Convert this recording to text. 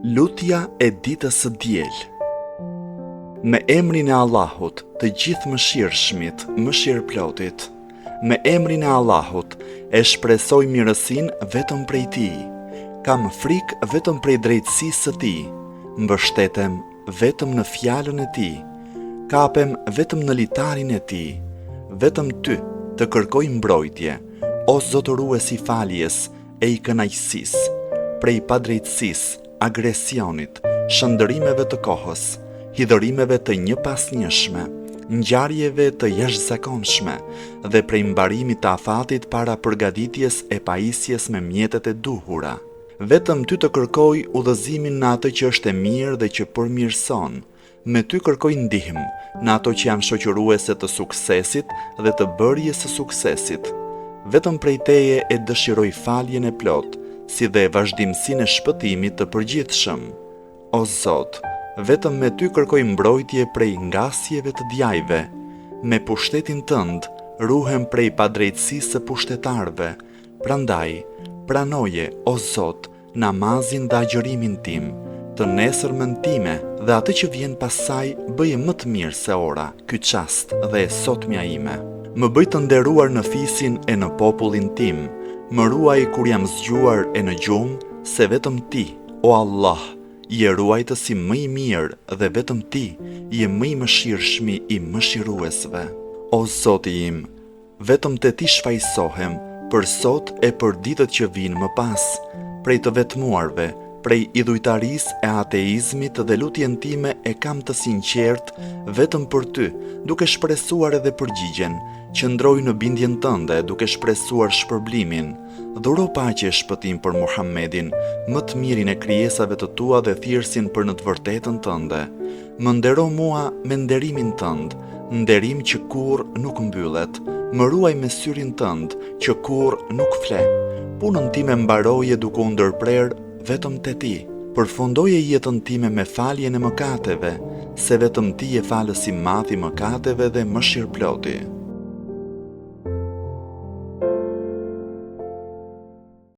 Lutja e ditës së diel. Me emrin e Allahut, të Gjithëmëshirshmit, mëshirëplotit. Me emrin e Allahut, e shpresoj mirësinë vetëm prej Tij. Kam frikë vetëm prej drejtësisë së Tij. Mbështetem vetëm në fjalën e Tij. Kapem vetëm në litarin e Tij. Vetëm Ty të kërkoj mbrojtje, o Zotërues i faljes e i kënaqësisë, prej padrejtësisë, agresionit, shndërrimeve të kohës, hidhërimeve të njëpasnjëshme, ngjarjeve të jashtëzakonshme dhe prej mbarimit të afatit para përgatitjes e pajisjes me mjetet e duhura. Vetëm ty të kërkoj udhëzimin në atë që është e mirë dhe që përmirëson, Me ty kërkoj ndihmë në ato që janë shoqëruese të suksesit dhe të bërjes së suksesit. Vetëm prej teje e dëshiroj faljen e plotë, si dhe vazhdimësinë e shpëtimit të përgjithshëm. O Zot, vetëm me ty kërkoj mbrojtje prej ngasjeve të djajve. Me pushtetin tënd ruhem prej padrejtësisë së pushtetarëve. Prandaj, pranoje, o Zot, namazin dhe agjërimin tim, të nesërmen time dhe atë që vjen pas saj bëje më të mirë se ora, ky çast dhe e sotmja ime. Më bëj të nderuar në fisin e në popullin tim, më ruaj kur jam zgjuar e në gjumë, se vetëm Ti, o Allah, je ruajtësi më i mirë dhe vetëm Ti je më i mëshirshmi i mëshiruesve. O Zoti im, Vetëm te Ti shfajësohem për sot e për ditët që vijnë më pas, prej të vetmuarve, prej idhujtarisë e ateizmit dhe lutjen time e kam të sinqertë vetëm për Ty, duke shpresuar edhe përgjigjen, qëndroj në bindjen Tënde duke shpresuar shpërblimin. Dhuro paqe e shpëtim për Muhammedin, më të mirin e krijesave të Tua dhe thirrësin për në të vërtetën Tënde. Më ndero mua me nderimin tënd, nderim që kurrë nuk mbyllet, më ruaj me syrin tënd, që kurrë nuk fle. Punën time mbaroje duke u ndërprerë vetëm te ti. Përfundoje jetën time me faljen e mëkateve, se vetëm ti je falës i madh i mëkateve dhe mëshirëploti.